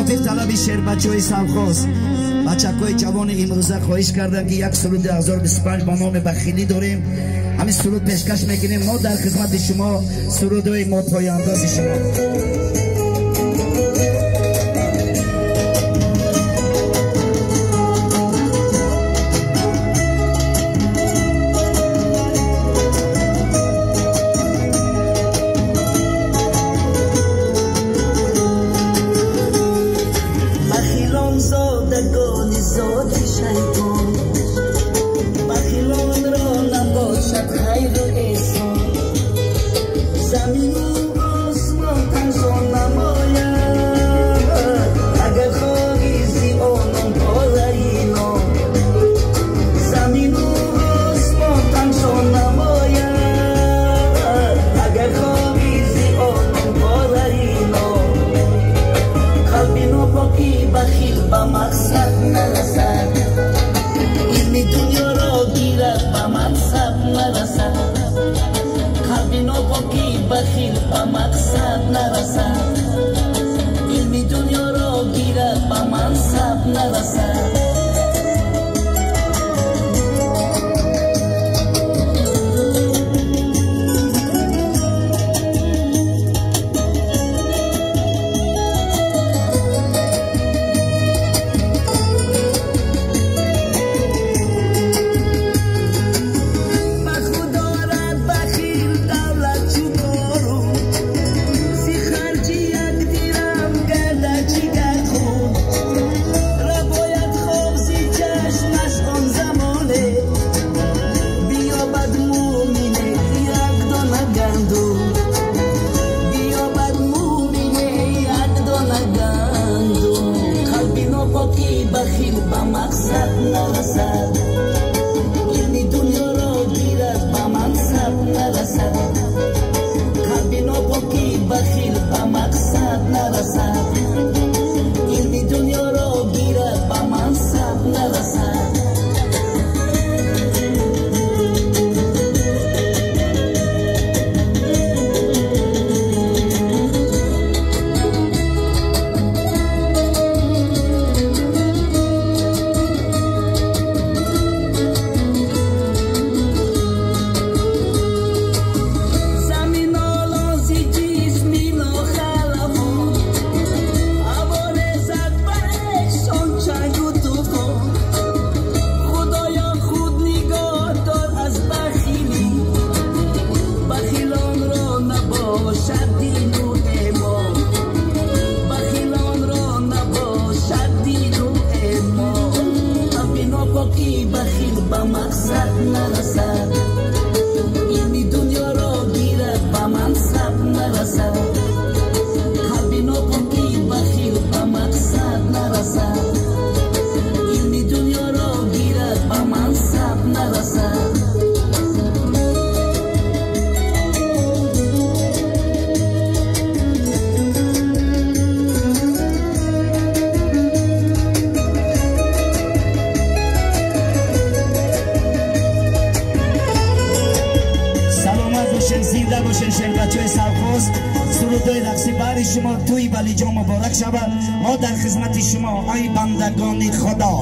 Мувофиқ талаби шербачаҳои совхоз, бачакҳои ҷавони имрӯза хоҳиш карданд, ки як суруди 2025 ба номи бахилӣ дорем. Ҳамин суруд пешкаш мекунем. Мо дар хизмати шумо, сурудҳои мо пояндози шумо. Шумо тӯи Валиҷон муборак шавад. Мо дар хизмати шумо, ай бандагони Худо.